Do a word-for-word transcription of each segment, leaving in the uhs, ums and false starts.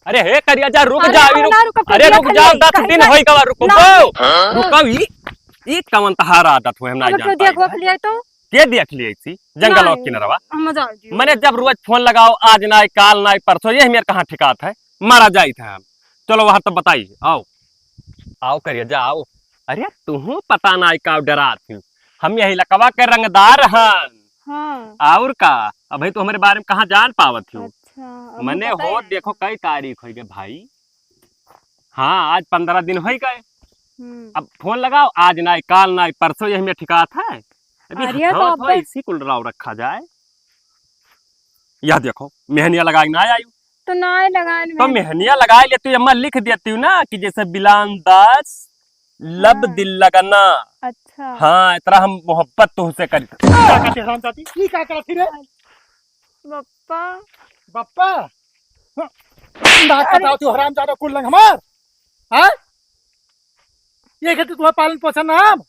अरे हे करिया जा, रुक अरे जा, अभी हम रुक। ना रुकब, अरे रुक जा, दस दिन होई गवा, रुको। ना। रुको, ई, ई कवन तहार आदत होय, हम ना जानत। देख लिया तो। के देख लिया इसी जंगल के किनारवा? मने जब रोज फोन लगाओ, आज नाई, काल नाई, परसों, ये मेरे कहाँ ठिकात है, मारा जाइत है हम। चलो वहाँ तब बताई, आओ। आओ करिया जा, आओ। अरे तुहू पता नाई का डरात हूँ, हम यही लकवा के रंगदार हन। हाँ। और का, अभी तो हमरे बारे में कहाँ जान पावत हूँ। अच्छा, अब मने पता हो है। देखो कई तारीख होई गए भाई। हाँ, आज पन्द्रह दिन होई गए। हम्म। अब फोन लगाओ, आज नाई, काल नाई, परसों यही में ठिकात है। अभी अरे, तो हथवा अब थोड़ा इसी कुल राव रखा जाए। यह देखो, मेहनिया लगाई ना आई। तो ना लगान तो में। मेहनिया लगाए लेती हूँ, अम्मा लिख देती हूँ ना कि जैसे बिलान दास लब हाँ। दिल लगना। अच्छा। हाँ, इतना हम मोहब्बत तुमसे करी। का करत ही हरामजादी? ई का करत ही रे? बप्पा। बप्पा? नाक अरे। कटाओ तू हरामजादा कुल लंग हमार। हाँ? ये कहते तुम्हारा पालन पोषण नाम?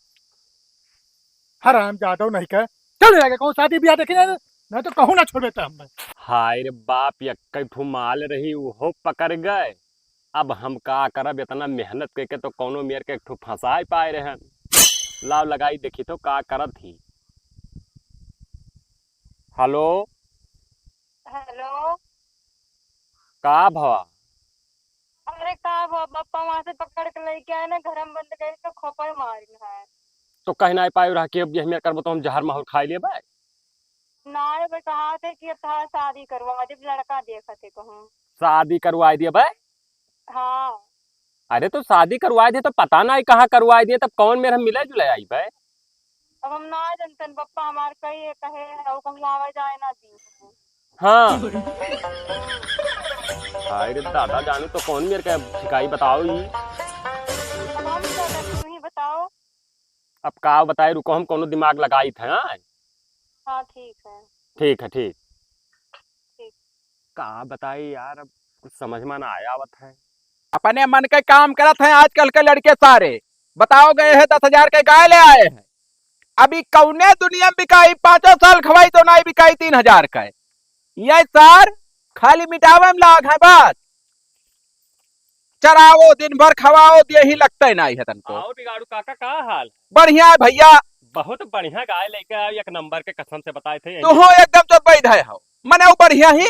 हरामजादो नहीं कहे। चल आगे कौन शादी ब्याह देखे जाए, नहीं तो कहूँ ना छोड़बे तो हम। हाय रे बाप, यक्कै ठो माल रही, उहो पकड़ गए। अब हम का करब, इतना मेहनत करके तो कौनो मेर के एक ठो फंसाए पाए रहे। लाव लगाई देखी तो का करत ही। हेलो। हेलो। का भवा? अरे का भवा, बप्पा वहाँ से पकड़ के लेके आए ना, घर में बंद करके खोपड़ मारिन है। तो कहीं ना पाए रहा कि अब यही मेर करबो तो हम जहर माहौर खाई लेबे। नाय बे, कहा थे कि अब तहार शादी करवा, जब लड़का देखत है कहूँ। शादी करवाई दिया बे? हाँ। अरे तो शादी करवाई दे तो पता नाई कहाँ करवाई दे, तब कौन मेर हम मिले जुले आई बे? अब हम ना जनतन बप्पा हमार कही है, कहे है, वो कहूँ आवे जाए ना दी। हाँ। हाय रे दादा, जानू तो कौन मेर के ठिकाई बताओ ई। अब हम क्या करें, तू ही बताओ। अब का बताए, रुको, हम कौनो दिमाग लगाई थे, हाँ? हाँ, ठीक है। ठीक है, ठीक। ठीक। का बताई यार, अब कुछ समझ में ना आया आवत है। अपने मन के काम करत हैं आजकल के लड़के सारे। बताओ गए हैं दस हजार के गाय ले आए हैं, अभी कौने दुनिया में बिकाई, पाँचों साल खवाई तो नाई बिकाई तीन हजार का। ये सार खाली मिटावे में लाग है बस। चराओ, दिन भर खवाओ, देही लगते नाई है तनको। और बिगाड़ू काका, का हाल? बढ़िया है भैया। बहुत बढ़िया गाय लेके आए, एक नंबर के, कसम से बताए थे। तू हो एकदम चौबैध है हो, मने वो बढ़िया ही।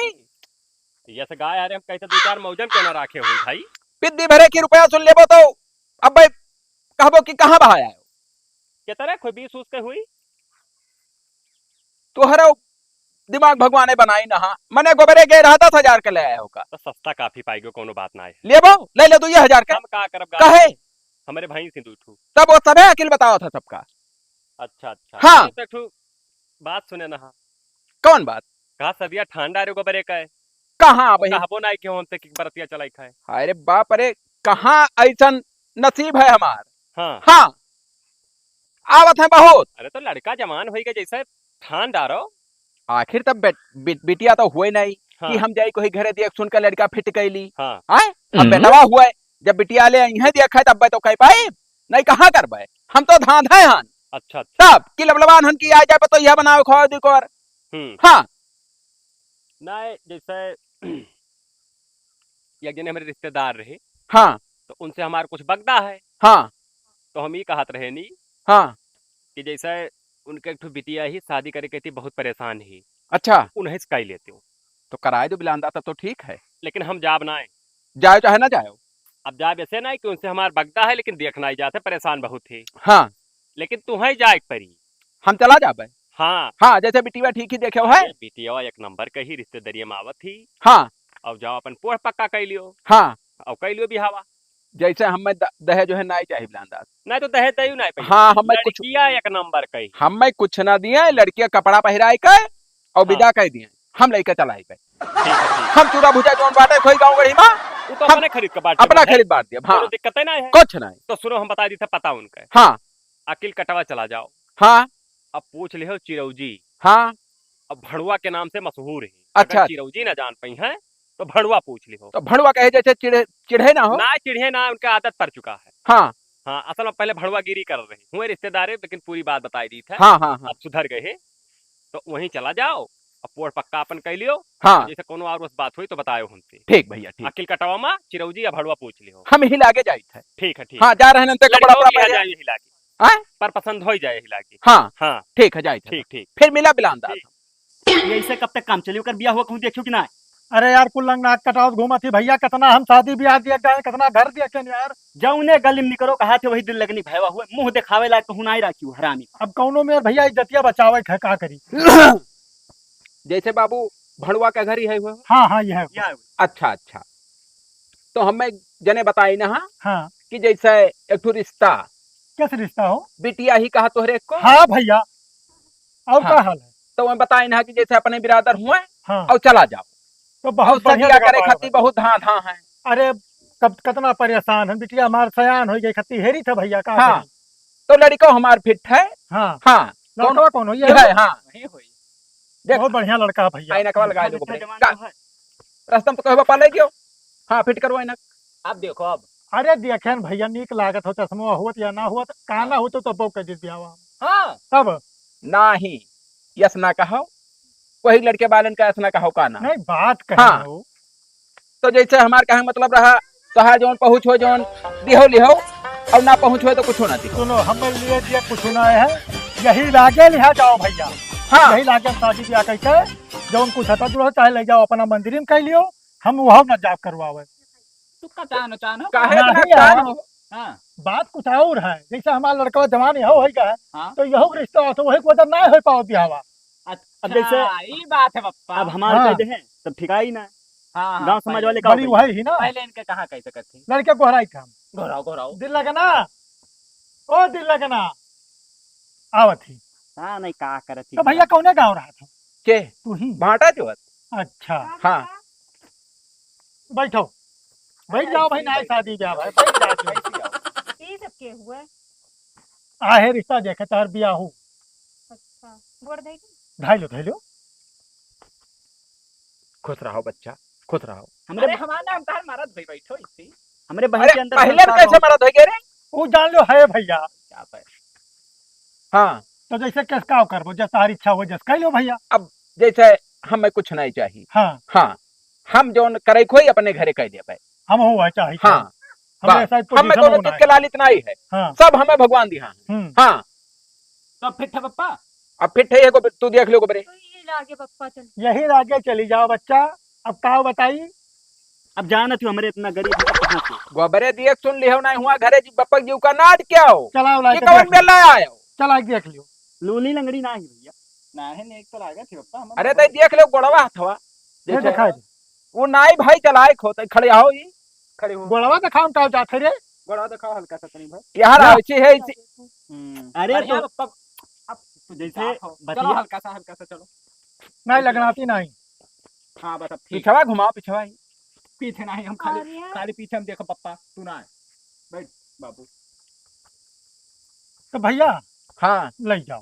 ये से गाय, अरे हम कहते दो चार मौजम क्यों ना राखे हो भाई? पिद्दी भरे की रुपया सुन लेबो तो अब भाई कहबो कि कहाँ बहाया हो? कितने कोई बीस उसके हुई? तोहरा दिमाग भगवान ने बनाई ना, हाँ। मने गोबरे गए रहा दस हजार के ले आए हो का? तो सस्ता काफी पाई गयो, कोनो बात ना है। लेबो, ले ले दो ये हजार के। हम का करब गाय? कहे? हमरे भाई से दू ठू। तब वो सबे अकिल बताओ था सबका। अच्छा, अच्छा। हाँ। अरे तो एक ठू बात सुने ना, हाँ। कौन बात? का सदिया ठंडा रे गोबरे का है? कहाँ अब तो ही? कहबो ना कि हमसे कि बरतिया चलाई खाए। अरे बाप रे, कहाँ ऐसन नसीब है हमार? हाँ। हाँ। आवत है बहुत। अरे तो लड़का जवान होई के जैसे ठान डारो। आखिर तब बेट-, बि-, बिटिया तो हुए नहीं हाँ। कि हम जाई कोई घरे देख सुन के लड़का फिट कैली। हाँ। आय? अब हम्म। बेटवा हुए, जब बिटिया ले आई है देखे तब तो कह पाई, नहीं कहाँ करबे? हम तो धांधे हन। अच्छा, अच्छा। तब कि लबलवान हन कि आ जाए तो यह बनावे खावे दी कर। हम्म। हाँ। नहीं, जैसे एक जने हमरे रिश्तेदार रहे। हाँ। तो उनसे हमार कुछ बगदा है। हाँ। तो हम ई कहत रहे नी हाँ। कि जैसे उनके एक ठो बिटिया ही शादी करे के थी, बहुत परेशान ही। अच्छा। उन्हें से कई लेते हो। तो कराए दो बिलांदा, तब तो ठीक है। लेकिन हम जाब ना है। जाओ चाहे ना जाओ। अब जाब ऐसे ना है कि उनसे हमार बगदा है, लेकिन देखना ही जाते, परेशान बहुत ही। हाँ। लेकिन तुम्हें जाए के पड़ी। हम चला जाबे। हाँ। हाँ, जैसे बिटिया ठीक ही देखे हो है। अरे, बिटिया एक नंबर के ही रिश्तेदारी में आवत ही। हाँ। अब जाओ अपन पोढ़ पक्का कर लियो। हाँ। और कर लियो बिहावा। जैसे हमें द-, दहेज वहेज नाई चाही बिलांदा। नहीं तो दहेज दयू नहीं पाई। हाँ, हमें कुछ लड़किया एक नंबर कही। हमें कुछ ना दिए, लड़किया कपड़ा पहिराए के और हाँ। विदा कर दिए, हम लेके चला आइबे। ठीक है, ठीक। हम चूरा भुजा जौन बाटे खोई गाँव गढ़ी में, वो तो हम अपने खरीद के बांट अपना देबे। खरीद बांट दिया, हाँ। कोनो दिक्कत है ना है। कुछ नहीं। तो सुनो, हम बता दी था पता उनका। हाँ। अकिल कटवा चला जाओ। हाँ। अब पूछ लिहो चिरौजी। हाँ। अब भड़ुआ के नाम से मशहूर है। अच्छा। अगर चिरौजी ना जान पाई हैं, तो भड़ुआ पूछ लिहो। तो भड़ुआ कहे जैसे चिढ़े, चिढ़े ना हो। ना, चिढ़े ना, उनका आदत पड़ चुका है। हाँ। हाँ, असल में पहले भड़ुआगिरी कर रहे हैं। हुए रिश्तेदार है, लेकिन पूरी बात बताई दी था। हाँ, हाँ, हाँ। अब सुधर गए हैं, तो वहीं चला जाओ। अब पोर पक्का अपन कइ लियो। हाँ। जैसे कोनो और बस बात होई तो बतायो हमसे। ठीक भैया, ठीक। अकिल कटवा मा चिरौजी या भड़वा पूछ लियो। हम ही लागे जाइत है। ठीक है, ठीक। हाँ, जा रहे हैं, अंते कपड़ा लड़िकौ वपड़ा भी आ पहने। जाए यही लागे। हाँ? पर पसंद होइ जाए यही लागे। हाँ। हाँ। ठीक है, जाइत है। ठीक, ठीक। फिर मिला बिलान दास। ठीक। ये ऐसे कब तक काम चली? ओकर बियाह हुआ कहूँ देखियो कि ना? अरे यार, कुल लंगनाक कटावत घूमत ही भैया, कितना हम शादी ब्याह दिया गए, कितना घर दिया के यार। जौने गली में निकरो कहा थे वही दिल लगनी भयवा हुए, मुंह देखावे लायक कहूँ ना ही राखी हरामी। अब कौनो में भैया इज्जतिया बचावे के है, का करी? जैसे बाबू भड़ुआ का घर ही है हुआ? हाँ, हाँ, ये है। या अच्छा, अच्छा। तो हमें जने बताई ना, हाँ, हाँ। कि जैसे एक ठो रिश्ता। कैसे रिश्ता हो? बिटिया ही कहा तोहरे को? हाँ भैया, और हाँ। का हाल है? तो वह बताई ना कि जैसे अपने बिरादर हुए हाँ। और चला जाओ। तो बहुत और बढ़िया सदिया जगह करे बात खातिर है। बहुत धाँ धाँ है। अरे, कब, कितना परेशान है, बिटिया हमार सयान हो गई, खत्ती हेरी था भैया, का हाँ। करी? तो लड़िको हमार फिट है। हाँ। हाँ। लड़कवा कौन हो? ये ये है, है? हाँ। वही होई। देख। बहुत बढ़िया लड़का है भैया। ऐनकवा लगा दो, जवान का? तो है। रस्तम तो कहबा पाले गयो। हाँ, फिट करो ऐनक। अब देखो अब। अरे देखेन भैया, नीक लागत हो, चश्मा होत या ना होत, का ना होत तो तब्बो कह दे दिया हुआ। हाँ। तब? नाही, यस ना कहो, वही लड़के बालन का यस ना कहो का ना। नहीं, बात कहे हाँ। हो। तो जैसे हमार कहे मतलब रहा, तोहार जौन पहुँच हो, जौन दिहो लिहो, और ना पहुँच हो तो कुछ ना दिहो। सुनो, हमें लिए दिए कुछ ना है, यही लागे लिहा जाओ भैया। हाँ। यही लागे शादी ब्याह करके, जौन कुछ हटा जुड़ा चाहे ले जाओ, अपना मंदिर में कह लियो, हम वहाँ न जाप करवावे। तू का चाहनो, चाहनो? काहे नहीं इतना यार। चाहनो? हाँ। बात कुछ और है, जैसे हमारा लड़का जवान यहो होई गया है, हाँ। तो यहो के रिश्ता हो, तो वही को वजह ना हो पाओ बियाहवा। अच्छा, अब जैसे ई बात है पप्पा। अब हमार हाँ। कह दे हैं, तब ठिकाई ना। हाँ, हाँ, गाँव समाज पहले वाले का बड़ी बताइए? वही ही ना। पहले इनके कहाँ कह सकत थी? लड़के गोहराई थे हम। गोहराओ, गोहराओ। दिल लगना, ओ दिल लगना, आवत ही। हाँ, नहीं, का करत ही तो भैया, बा? कौने गाँव रहत हो? के? तू ही? भाटा जो है। अच्छा। हाँ। बैठो, बैठ जाओ भाई, ना शादी ब्याह भाई, बैठ जाओ। ई सब के हुए? आहे रिश्ता देखे तार बियाहू। अच्छा, गोड़ धई के? धाई लो, धाई लो। खुश रहो बच्चा, खुश रहो। हमरे अरे, भा- हमार नाम तार मरद भाई बैठो इसी। हमरे बहन अरे, के अंदर पहले संस्कार कैसे हो। मरद हो गए रे? वो जान लो है भैया। क्या पे? हाँ। तो जैसे केस का करबो, जस तार इच्छा हो, जस कह लो भैया। अब जैसे हमें कुछ नहीं चाहिए। हाँ। हाँ, हम जौन करे खोई अपने घरे कह देबे। हम हो वह चाहिए। हाँ। हमरे बस, ऐसा ही हमें position कोनो होना चीज के है। लालित नहीं है। हाँ। सब हमें भगवान दिहा है। हम्म। हाँ। तो फिट है पप्पा? अब फिट है, एगो तू देख लो गोबरे। तो ये लागे पप्पा चल। यही लागे चली जाओ बच्चा। अब का बताई? अब जानत हो हमरे इतना गरीब हो, कहाँ से? गोबरे दिए सुन लिहो नहीं हुआ घरे जी बप्पा जी का नाट क्या हो? चलाओ लाइके ये कौन देख लो। मेला आयो? चला के देख लियो। लूली लंगड़ी ना ही भैया। ना है, नेक तो लागत है पप्पा, हम अरे तो देख लो गोड़वा हथवा। ये जैसे दिखाई दे। वो नाई भाई चलाए खो, तो खड़े हो जी। खड़े हो। गोड़वा दिखाओ, का जात है रे? गोड़वा दिखाओ हल्का सा तनी भाई। यार, हाँ। ऐसी है, ऐसी। हम्म। अरे बढ़िया तो पप्पा, अब तो जैसे जात हो। बतिया चलो हल्का सा, हल्का सा चलो। नहीं, लगनाती नहीं। हाँ, बस अब ठीक। पिछवा घुमाओ, पिछवा ही। पीछे नहीं, हम खाली, अरे। खाली पीछे हम देखो पप्पा, तू ना है। बैठ बाबू। तो भैया, हाँ। ले जाओ।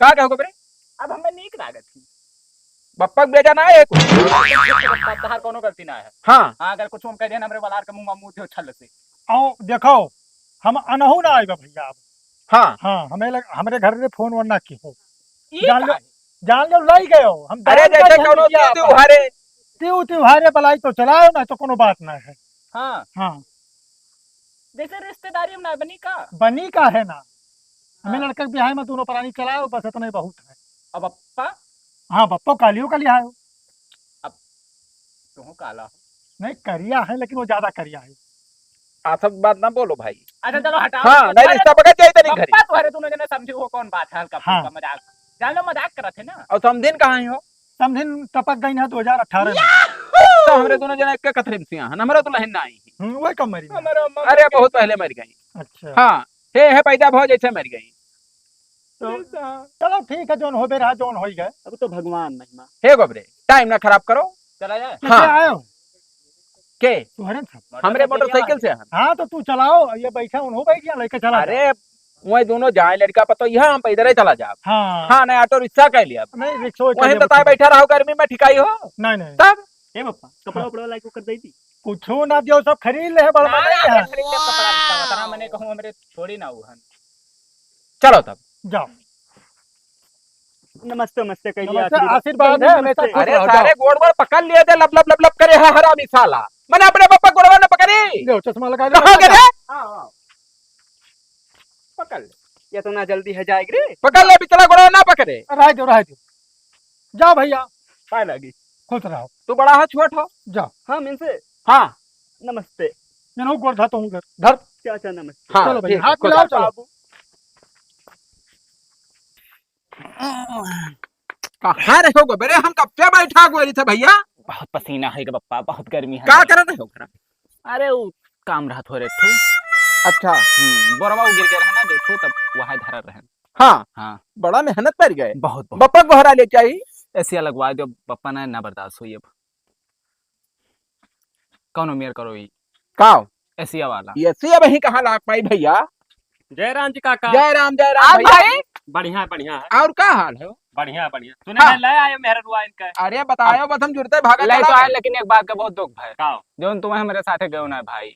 का कहो गोबरे? अब हमें नीक लागत ही। बप्पा के बेटा ना है कुछ। बप्पा, तहार कोनो गलती ना है। हाँ। हाँ, अगर कुछ हम कह देन, हमरे बलार के मुंह में मुंह दियो छल से। आओ, देखो, हम अनहु ना आइबा भैया अब। हाँ। हाँ, हमें लग, हमरे घर में फोन वोन ना की हो। ई जान लो, का है? जान लो, लाई गयो। हम अरे, जान जैसे जान कोनो दिया तीज आपा। त्योहारे। तीज त्योहारे बलाई तो चलाओ ना, तो कोनो बात ना है। हाँ। हाँ। जैसे रिश्तेदारी में ना बनी का? बनी का है ना? हमें हाँ। लड़के के बियाह में दोनों प्राणी चलाओ, बस इतना ही बहुत है। अब बप्पा? हाँ, बप्पो कालियो का लिया है। अब तुम काला हो। नहीं, करिया है, लेकिन वो ज्यादा करिया है। आ, सब बात ना बोलो भाई। अच्छा, चलो हटाओ। हाँ, नहीं, रिश्ता पकड़ जाए तनी घरे। बप्पा, तुम्हारे दोनों जने समझे हो कौन बात है, हल्का हाँ। फुल्का मजाक। जान लो, मजाक करत है ना। और समधिन कहाँ ही हो? समधिन टपक गई है दो हज़ार अठारह में। तो हमरे दोनों जने एक कथरी में सिया है, हमरे दुल्हन ना आई है। हम्म, वही कब मरी? हमारा अम्मा अरे, मर गई। बहुत पहले मर गई। अच्छा। हाँ, हे, हे, पैदा भो जैसे मर गई। तो ऐसा। चलो ठीक है, जौन होबे रहा, जौन होई गए। अब तो भगवान महिमा। हे गोबरे, टाइम ना खराब करो। चला जाए। कैसे हाँ। आए हो? के? तुम्हारे साथ। हमरे मोटरसाइकिल से हम। हाँ, तो तू चलाओ, ये बैठा, उन्हों बैठ गया, लेके चला जाओ। अरे, वही दोनों जाए लड़का पर, तो यहाँ हम पैदल ही चला जाब। हाँ। हाँ, नहीं, ऑटो रिक्शा कह लिया। नहीं, रिक्शा वहीं कह लिया बताए बच्चा। बैठा रहो, गर्मी में ठिकाई हो। नहीं, नहीं। तब? ए पप्पा, कपड़ा हाँ। उपड़ा लाइक ओकर दे दी। कुछो ना दियो, सब खरीद ले है, बड़वा ना, नहीं ना, है। खरीद ले कपड़ा, कपड़ा, मने कहूँ हमरे थोड़ी ना हुआ। चलो तब। जाओ। नमस्ते, नमस्ते कहिए, नमस्ते, आखिरी बार। आशीर्वाद है, हमेशा नमस्ते। खुश अरे रहो, सारे जाओ। गोड़ वोड़ पकड़ लिए थे, लप लप लप लप करे है हरामी साला। मने अपने बापा गोड़वा न पकड़ी। ले, चश्मा लगा ले, कहाँ लगा। गए? हाँ, हाँ। पकड़ ले। ये तो ना जल्दी है जाएगी रे। पकड़ ले, बिचला गोड़वा ना पकड़े। रह दो, रह दो। जाओ भैया। पाए लागी। खुश रहो। तू बड़ा हो, छोट हो? जाओ। हाँ, मिनसे। हाँ। नमस्ते। जनो गोड़ धर तो हूँ घर। धर। चाचा नमस्ते। हाँ, चलो भैया, ठीक है, हाथ खुश मिलाओ, रहो। चलो। बाबू। कहाँ रहे हो बे? हम कब से बैठा गोरी थे भैया? बहुत पसीना है गे बप्पा, बहुत गर्मी है। का करत रहे हो घर? अरे वो काम रहा थोड़े ठू। अच्छा। हम्म, बोरवा गिर के रहा ना दो ठू, तब वहाँ धरा रहे। हाँ। हाँ। बड़ा मेहनत पड़ गए। बहुत, बहुत। बप्पा गोहरा लेके आई। एसिया लगवा दो बप्पा, ना, ना बर्दाश्त हुई अब। कौनो मेर करो ई। का? एसिया वाला। एसिया वही कहाँ लाग पाई भैया? जय राम जी काका। जय राम, जय राम आप भैया। भाई? बढ़िया है, बढ़िया है। और का हाल है? बढ़िया है, बढ़िया। सुने हाँ। मैं ले आयो मेहररुआ इनका। अरे बतायो, अब बस हम जुड़ते भागा ले तो चला आए, के। लेकिन एक बात का बहुत दुख भाई। का? जौन तुम्हें हमारे साथे गयो ना भाई।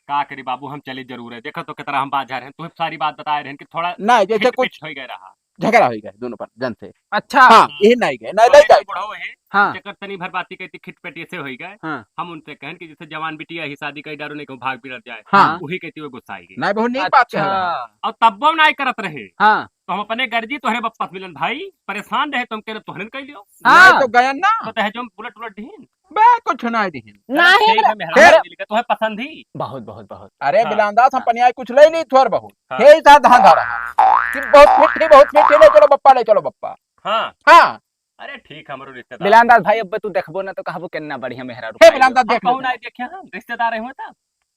का करी बाबू, हम चली जरूर है। देखो तो कितना हम बात जा रहे हैं, तुम्हें सारी बात बताए रहे हैं कि थोड़ा ना, जैसे खिटपिट कुछ हो गया रहा। झगड़ा हो गया दोनों पर जन से। अच्छा। हाँ, हाँ। यही नहीं गए, नहीं ले जाए। बुढ़ऊ है, हाँ। जेकर तनी भर बाती कहती खिटपिट ऐसे हो गए। हाँ। हम उनसे कहन कि जैसे जवान बिटिया ही शादी कई डारो नहीं कहूँ भाग बिगड़ जाए। हाँ। वही कहती वो गुस्सा आई गई। नहीं, बहुत नीक बात कह रहा है। अच्छा। और तब्बो नहीं करत रहे। हाँ। तो हम अपने गर्जी तोहरे बप्पा से मिलन भाई, परेशान रहे तुम कह तोहरे कह लियो। हाँ। नहीं तो गयन ना। तो तहे जो बुलेट उलट दीन। बे, कुछ नाय दिहिन। नहीं, ठीक है, मेहरारू फिर? मिल गए, तोहे पसंद ही। बहुत, बहुत, बहुत। अरे, हाँ। बिलांदास, हम हाँ। पनिया कुछ ले नहीं, थोर बहुत। हाँ। हे साथ धान धारा। कि बहुत मीठी, बहुत मीठी, ले चलो बप्पा, ले चलो बप्पा। हाँ। हाँ। अरे, ठीक, हमरो रिश्तेदार। बिलांदास भाई, अब तू देखबो ना तो कहबो केन्ना बढ़िया मेहरारू हे पाइलो। बिलांदास, अब देख कहूँ लेते। नहीं देखे, हाँ, रिश्तेदार हुए तब।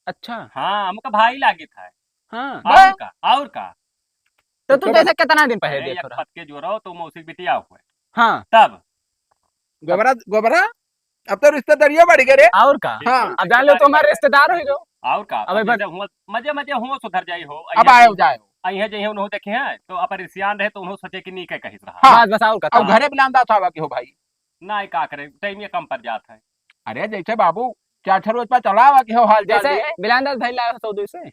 अच्छा। हाँ, हमका भाई लागित है। हाँ। और बे- का, और का? तो तू तो जैसे कितना दिन पहले अरे, देख एक रहा? पत के जो रहो, तो मौसी बिटिया हुए। हाँ। तब। गोबरा, गोबरा, अब तो रिश्तेदारियों बढ़ गए रे। और का? हाँ। अब जान लो, तो हमारे रिश्तेदार हो गए। और का? अबे अब बट जैसे हुआ, मजे, मजे हुआ सुधर जाई हो। अब अइहे आए हो जाए हो। अइहे जे उन्हों देखे हैं, तो अपन रिसियान रहे, तो उन्हों सोचे कि नी के कहित रहा। हाँ। बस, बस, और का? अब हाँ। घरे बिलांदास आवा के हो भाई। ना, का करे, टाइम ये कम पड़ जात है। अरे, जैसे बाबू, चार छह रोज पर चला आवा के हो हाल चाल जैसे लिए। बिलांदास भाई लाए हो सऊदी से।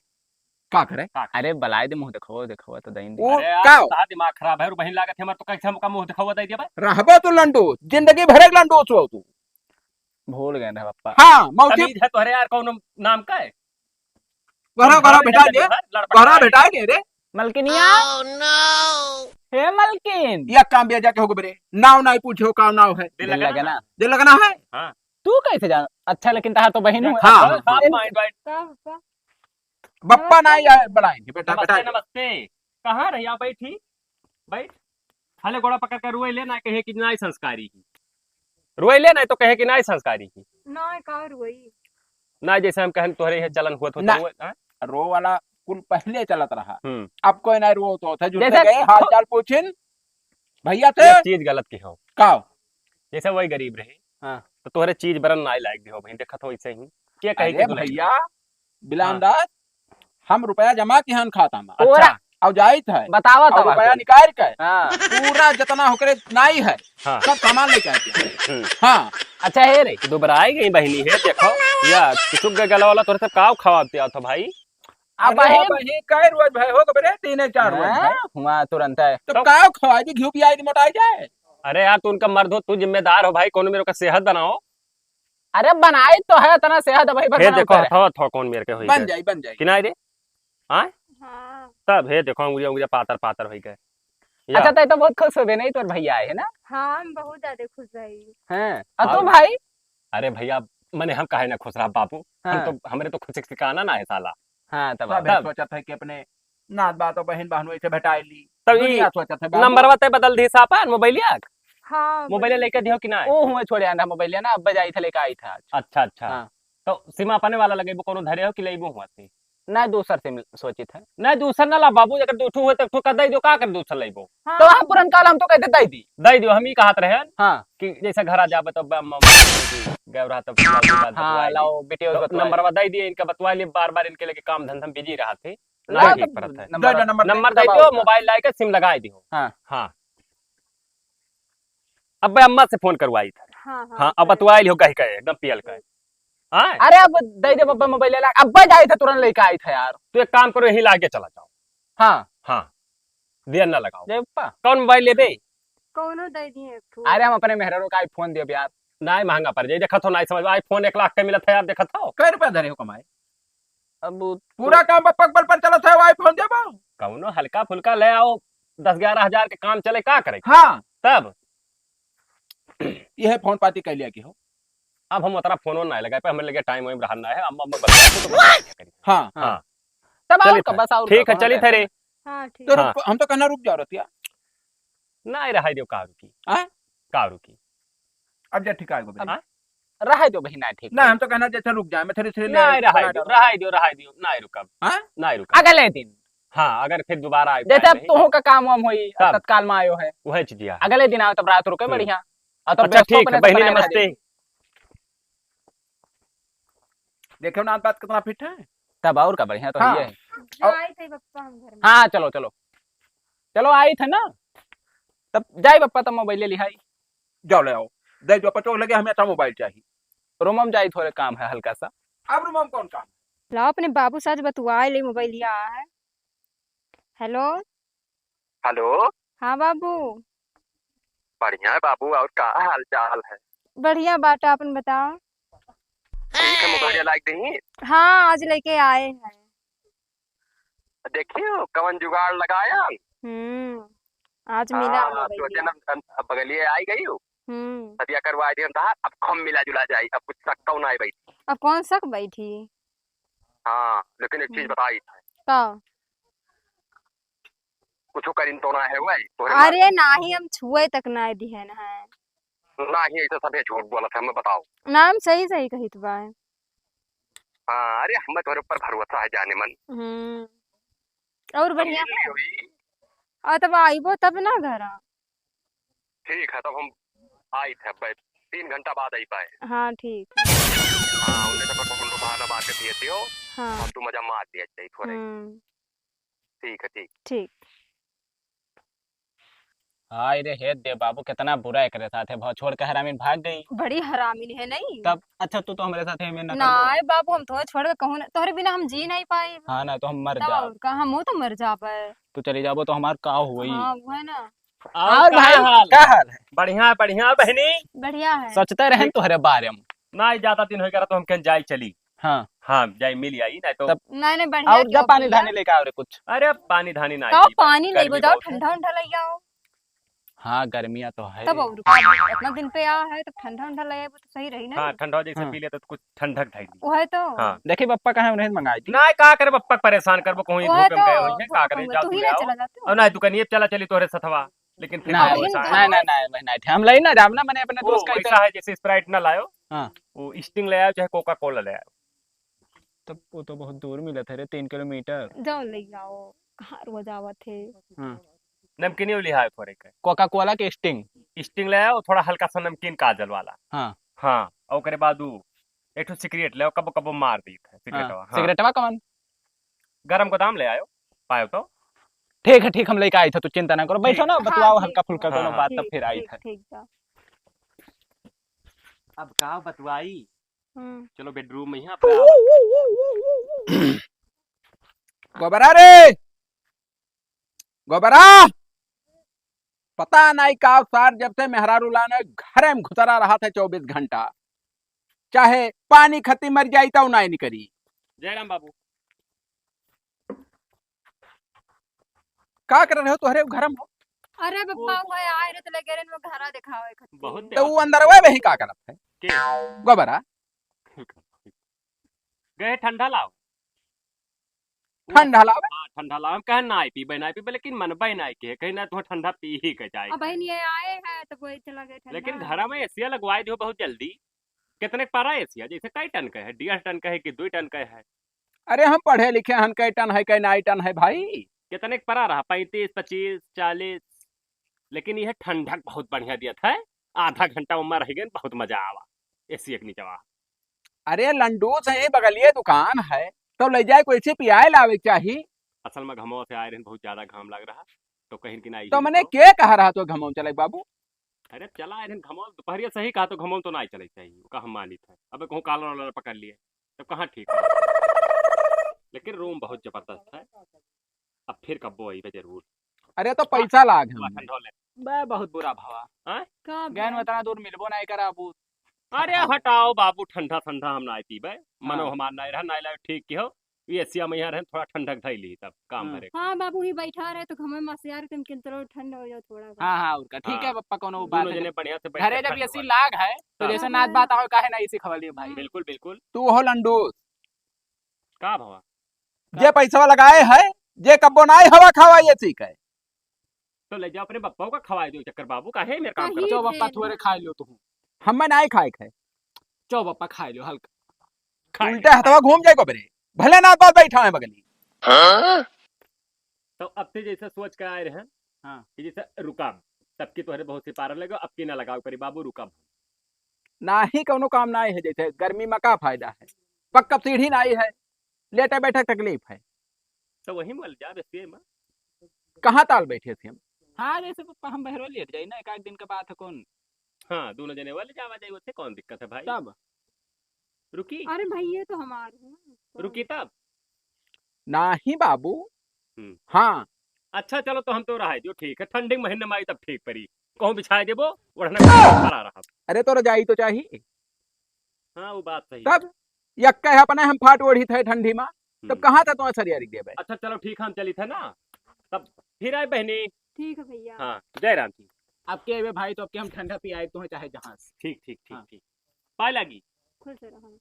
का करे? का करे? अरे, बलाए दे, मुँह देखो, देखो, तो दइन दे। वो अरे यार, का? तोहार दिमाग खराब है, और बहिन लागत है, हमार तो कैसे हमका मुँह दिखावा दे दिया बे? रहबो तू लंडू, जिंदगी भर एक लंडू छो तू। भूल गए ना, पप्पा। हाँ, मौसी। तमीज है तोहरे यार, कौन नाम का है? घरा, हम घरा घर में भेटा जब ले, लड़ पड़ घरा रहा है। भेटा ले रे। मलकिनिया। Oh, no! हे मलकिन। या काम बिया जाके हो गबरे। नाव नहीं पूछो, का नाव है? दिल दिल लगना लगे ना। ना। दिल लगना है? हाँ। तू कैसे जान? अच्छा, लेकिन तहार तो बहिन हुए। हाँ, हाँ, हाँ। साफ माइंड वाइंड। का, का? बप्पा ना आया है, बड़ा है, बेटा, बेटा नमस्ते, है। नमस्ते। कहाँ रही आप? बैठी, बैठ। खाली गोड़ा पकड़ कर रोए ले, ना कहे कि ना ही संस्कारी ही। रोए ले, ना तो कहे कि ना ही संस्कारी ही। ना, का रोई? ना, जैसे हम कहन तोहरे है चलन हुआ तो ना। रोए, हाँ? रो वाला कुल पहले चलत रहा। हम्म। अब कोई ना रो तो थे, जुड़ते जैसे गए, हाल चाल पूछिन, भैया थे। एक चीज गलत की हो। का? जैसे वही गरीब रहे, हाँ। तो तोहरे चीज बरन नाई लायक दिहो बहिन, देखत हो ऐसे ही। के कहे अरे के दुल्हन? भैया, बिलान हाँ। दास, हम रुपया जमा किहन खाता में। अच्छा। और जाइत है। बतावा और तब रुपया आके। निकाल के। हाँ। पूरा जितना होकरे नाई है, हाँ। सब सामान लेके आए थे। हम्म। हाँ। अच्छा, हे रे। दुबराई गई बहिनी है, देखो। या, किचुक गए गला वाला तोहरे सब काव खवाते आओ था भाई? अब अरे, अहे बहिन, कई रोज भय हो गए रे, तीन चार रोज हाँ, भय। हुआ तुरंत है। तो तो काव खवाई दी, घी पियाई दी, मोटाई जाए। अरे यार, तू उनका मर्द हो, तू जिम्मेदार हो भाई, कोनो मेरे का सेहत बनाओ। अरे बनाई तो है, इतना सेहत है भाई, हे बना देखो, उतारे। हथवा, हथवा कौन मेर के होई बन गए? जाई, बन जाई। कि नाई रे? हाँ? हाँ। तब हे देखो, अंगुरिया, अंगुरिया पातर, पातर होई गए। या। अच्छा, तै तो बहुत खुश होबे नहीं, तोर भैया आए है ना? हाँ, हम बहुत ज्यादा खुश है। हाँ। और तू और भाई? अरे भैया, मने हम काहे ना खुश रहा बाबू? हम हाँ। तो, हमरे तो खुशी के ठिकाना ना है साला। हाँ, तब सब तब। सोचत है कि अपने नात बात और बहिन बहनोई से भेटाई ली। तब ई दुनिया सोचत है बाबू। नंबरवा तै बदल दी सापन मोबाइलिया? हाँ, मोबाइल बदल लेके दियो कि ना? ओ, हुए छोड़े आंधा मोबाइलिया ना, अब जाई था लेके आई था आज। अच्छा, अच्छा। हाँ। तो सिम अपने वाला लगेबो, कोनो धरे हो कि लेबो हुआ से? ना, दूसर सिम सोचित है। ना, दूसर ना ला बाबू, अगर दो ठो हो तो एक ठो का दे दो, का कर दूसर लेबो? हाँ। तो हम पुरनका वाला हम तो कहते दे दी। दे दियो, हम ही कहत रहे। हाँ। कि जैसे घर आ जाबे तो ब-, म-, म-, गए रहा तो हाँ, बतवाई दी। लाओ, बेटी और तो बतवाई। नंबरवा दे दिए, इनका बतवा लिए, बार-बार इनके लेके काम धंधा में बिजी रहा थे। ना लाओ, ठीक तो पड़त है। नंबर, नंबर दे नंबर दे दबाओ दियो, का। मोबाइल लाए के सिम लगाए दियो। हाँ। हाँ। अब अम्मा से फोन करवाई था। हाँ, हाँ, हाँ, अब बतवाई लियो, कही कहे, एकदम पियल कहे। हाँ? अरे, अब दे दे बब्बा मोबाइल ला, अब जाए थे, तुरंत लेके आई था यार। तो एक काम करो, यहीं लाके चला जाओ। हाँ। हाँ। देर ना लगाओ। जय पप्पा। कौन मोबाइल लेबे? कौनो दे दिए एक ठो। अरे हम अपने मेहरारू का iPhone देब यार। नाहीं, महंगा पड़ जाई, देखत हो, नाहीं समझ, iPhone एक लाख के मिलत है यार, देखत हो। कै रुपया धरे हो कमाए? अब उ पूरा काम बप्पा के बल पर चलत है, वो iPhone देबो? कौनो हल्का फुल्का ले आओ, दस ग्यारह हजार के काम चले, का करे? हाँ। तब? यह phone पाती कह लिया कि हो। अब हम उतना फोनो ना लगा पे, हमें लगे time वाइम रहा ना है, हम, हम बतिया तो बतिया करी। हाँ। हाँ। तब चलित और का, है। बस और ठीक का, है, कौनो चलित है रे। tension। हाँ, ठीक। तो हाँ। रुक, हम तो कहना रुक जाओ रतिया। ना रहा दियो, का रुकी? हाँ? का रुकी? अब जा ठीक आएगो बेटा। अब रहा दियो बहिना, ठीक ना, है। हम तो कहना जैसे रुक जाए, मैं थोड़ी सी ले ना रहा बना दियो, डालो। रहा दियो, रहा दियो, ना रुकब। हाँ? ना रुकब। अगले दिन। हाँ, अगर फिर दोबारा आए जैसे अब पाए तोहों का काम वाम होई, अब तब। तत्काल में आयो है। वह चीज है। अगले दिन आओ तब रात रुके हम्म। बढ़िया। और तब अच्छा, व्यवस्था ठीक है, अपने से बहिनी, बनाए रह नमस्ते। जाए। देखो ना, बात कितना fit है। तब और का बढ़िया तो हाँ। है। और जाए थे बप्पा हम घर में। हाँ, हाँ, चलो, चलो। चलो, आई थे ना। तब जाई बप्पा, तब mobile ले लिहाई। जाओ, ले आओ। दे जो पचोक लगे, हमें अच्छा mobile चाहिए। Room में जाई, थोड़े काम है हल्का सा। अब room में कौन काम? लाओ, अपने बाबू साथ बतुआए ले, mobile लिया है। Hello। Hello। हाँ बाबू। बढ़िया है बाबू, और का हाल चाल है? बढ़िया बाटा, अपन बताओ। ठीक है, mobile लाइक दही। हाँ, आज लेके आए हैं। देखियो, कवन जुगाड़ लगाया। हम्म, आज मिला हाँ, mobile तो लिया। जन्म, अब बगलिए आई गई हो। हम्म। सदिया करवा दिहन तहार, अब खूब मिला जुला जाई, अब कुछ शक तो ना आई बैठी। अब कौन शक बैठी? हाँ, लेकिन एक चीज हम्म। बताई। का? कुछ करिन तो ना है वही, तोहरे अरे मार- नाही, हम छुए तक ना दिहन है। नाही, ऐसे सभे झूठ बोलत है, हमें बताओ। ना, हम सही सही कहित बा। हाँ, अरे, हमें तोहरे ऊपर भरोसा है, जाने मन। हम्म। और तुम बढ़िया मिल है? लियो ई। आ, तब आइबो तब ना घरा। ठीक है, तब हम आई थे, अब तीन घंटा बाद आई पाए। हाँ, ठीक। हाँ, उन्हें तो बस हम लोग बहाना मार के दिए थे हो, हाँ। और तू मजा मार लिया चाहिए थोड़ा। हम्म। ठीक है, ठीक। ठीक। हाय रे, हे दे बाबू, कितना बुरा एकरे साथ है, भाव छोड़ के हरामिन भाग गई। बड़ी हरामिन है नहीं? तब अच्छा, तू तो हमरे साथ है, मैं ना ना, करबो। ए बाबू, हम तोहे छोड़ के कहूँ ना, तोहरे बिना हम जी नहीं पाई। हाँ ना, तो हम मर तब जाब। और का, हम तो मर जाबे। तू चली जाबो तो हमार का होई? हाँ, वो है ना। और और का भाई, हाल? का हाल है? बढ़िया, बढ़िया बहनी। बढ़िया है। सोचते रहे ठीक। तोहरे बारे में। ना, ज्यादा दिन हो गया तो हम कहीं जाई चली। हाँ। हाँ, जाई मिल आई, नहीं तो तब नहीं, नहीं, बढ़िया और जा क्यों पानी भैया? धानी लेके आओ रे कुछ। अरे, पानी धानी ना तो आई, पानी गर्मी नहीं बजाओ, बहुत है। ठंडा उंडा ले आओ। हाँ, गर्मियाँ तो है। तब और का, इतना दिन पे आ है, तो ठंडा उंडा ले आए, वो तो सही रही ना। हाँ, ठंडा जैसे हाँ। पी लेते तो कुछ ठंडक ढाई दी। वो है तो। हाँ। देखिए, पप्पा कहाँ उन्हें मंगाई थी। ना, का करे, पप्पा के परेशान करबो, कहूँ वो है धूप में तो, गए हुई है, का करे, जाओ तुही तू ले ना आओ। चला जाते। और ना, दुकानिए चला चली तोहरे सथवा। लेकिन फिर ना, भी वैसा ना, है। ना, ना, ना, ना, हम ले ना जाब ना, मैंने अपने वो दोस्त का वैसा इधर है, जैसे Sprite ना लायो, हाँ। वो Sting ले आयो, चाहे Coca Cola ले आयो। तब वो तो बहुत दूर मिलत है रे, तीन किलोमीटर। जाओ ले आओ, कहाँ रोज आवत है? हाँ। नमकीन ले आयो थोड़े के। Coca Cola के Sting। Sting ले आयो, थोड़ा हल्का सा नमकीन काजल वाला। हाँ। हाँ, और ओकरे बाद वो एक ठो सिगरेट ले आओ, कबो कबो मार दी है हाँ, सिगरेटवा, हाँ। सिगरेटवा कौन? गरम गोदाम ले आयो, पायो तो। ठीक है, ठीक, हम लेके आई थे, तू चिंता ना करो। बैठो ठीक। ना, हाँ, बतुआओ ठीक। हल्का फुल्का हाँ, कोनो हाँ। बात, तब ठीक, फिर आई ठीक, थे। ठीक बा। अब का बतुआई? हम्म। चलो bedroom में ही आप। गोबरा रे, गोबरा, पता नहीं का सार जब से मेहरारू लाने घरे में घुसरा रहत है चउबीस घंटा, चाहे पानी खती मर जाई तो नहीं निकरी। जयराम बाबू। का कर रहे हो तोहरे घर में हो? अरे बप्पा, वो वो आए रहे तो लगे रहे, वो घरा दिखावे खातिर। बहुत तो वो अंदर वह वही का करत है? के? गोबरा। गए ठंडा लाओ। ठंडा लावे? हाँ, ठंडा लावे। हम कहे ना पीबे, ना पीबे, लेकिन मनबे ना के, कहीं ना तो ठंडा पी ही के जाए। अब बहन ये आए हैं तो कोई चला गए ठंडा। लेकिन घर में एसिया लगवाई दियो बहुत जल्दी। कितने के पड़ा एसिया? जैसे कई टन का है, डेढ़ टन का है कि दो टन का है? अरे हम पढ़े लिखे हन, कई टन है, कई नाई टन है भाई। कितने के पड़ा रहा? पैंतीस, पच्चीस, चालीस। लेकिन यह ठंडक बहुत बढ़िया दिया था, आधा घंटा उम्मा रह गए, बहुत मजा आवा एसी के नीचवा। अरे लंडू से ही बगलिए दुकान है, तो ले जाए कोई से पियाए लावे के चाही। असल में घमवा से आए रहन, बहुत ज्यादा घाम लग रहा, तो कहीं कि ना तो मने के कह रहा तो घमवा चले बाबू? अरे चला आए रहन घमवा, दोपहरिया सही कहा तो घमवा तो ना चले चाहिए, ओका हम मानित है। अबे कहूँ कालर वालर पकड़ लिए, तब कहाँ ठीक है? लेकिन रूम बहुत जबरदस्त है, अब फिर कब्बो अइबे जरूर। अरे तो पैसा लाग है। ठंडा ले। बे, बहुत बुरा भवा। हाँ? का गैन भवा? उतना दूर मिलबो नाहीं करा, अब अरे हाँ। हटाओ बाबू, ठंडा ठंडा हम नाहीं पीबे। मनो हाँ। हमार नाहीं रहा, नाहीं लायो, ठीक किहो। ये एसिया में यहाँ रहन, थोड़ा ठंडक धई ली, तब काम हाँ। भरे। हाँ बाबू, ही बैठा रहे तो हमें मसियार तुम किन तरह ठंड हो जाओ थोड़ा सा। हाँ, हाँ, और का, ठीक है हाँ। बप्पा, कोनो बात दोनों नहीं। जने बढ़िया से बैठ घरे के जब ठंड एसी मार। लाग है, तो हाँ। जैसे नाच बात आओ, काहे ना एसी खवा लियो भाई। बिल्कुल, बिल्कुल। तू हो लंडूस। का भवा? जे पैसा लगाए है, जे कब्बो नाहीं हवा खावा, ये ठीक है। तो ले जाओ अपने बप्पा का खवाए दो चक्कर बाबू, काहे मेरे काम कहीं करो? चो बप्पा, थोड़े खा लो तू। हमें नाहीं खाए खाए। चो बप्पा, खा लो हल्का। खा उल्टे लो, हथवा खा घूम जाए गोबरे। भले ना बात बैठा है बगली। हाँ? तो अब से जैसे सोच के आए रहे, हाँ। कि जैसे रुकब, तब की तोहरे बहुत सी पारा लगे, अब की ना लगाओ परी बाबू, रुकब। नाहीं, कौनो काम नाहीं है, जैसे गर्मी में का फायदा है, पक्का सीढ़ी नाहीं है, लेटे बैठे तकलीफ है। तो वही मल जा, बस ये मत। कहाँ ताल बैठे थे हम? हाँ, जैसे पप्पा हम बहरो लेट जाई ना, एक आध दिन के बात है, कौन? हाँ, दोनों जने वाले जावा जाई, उससे कौन दिक्कत है भाई? तब? रुकी। अरे भाई, ये तो हमार है। रुकी तब? नाहीं बाबू। हम्म। हाँ। अच्छा, चलो, तो हम तो रहा जो ठीक है, ठंडी के महीने में आई तब ठीक परी, कहूँ बिछाए देबो, ओढ़ना खड़ा रहा। अरे, तो रजाई तो चाहिए। हाँ, वो बात सही तब है। यक्का है अपने हम फाट ओढ़ी थे ठंडी में, तब हम्म। कहाँ था तुम्हें सरियारी देबे? अच्छा, चलो, ठीक है, हम चली थे ना, तब फिर आए बहनी। ठीक है भैया। हाँ, जय राम जी। अब के अबे भाई, तो अब के हम ठंडा पियाए तुम्हें, चाहे जहाँ से। ठीक, ठीक, ठीक, हाँ। ठीक। पाए लागी। खुश रहो।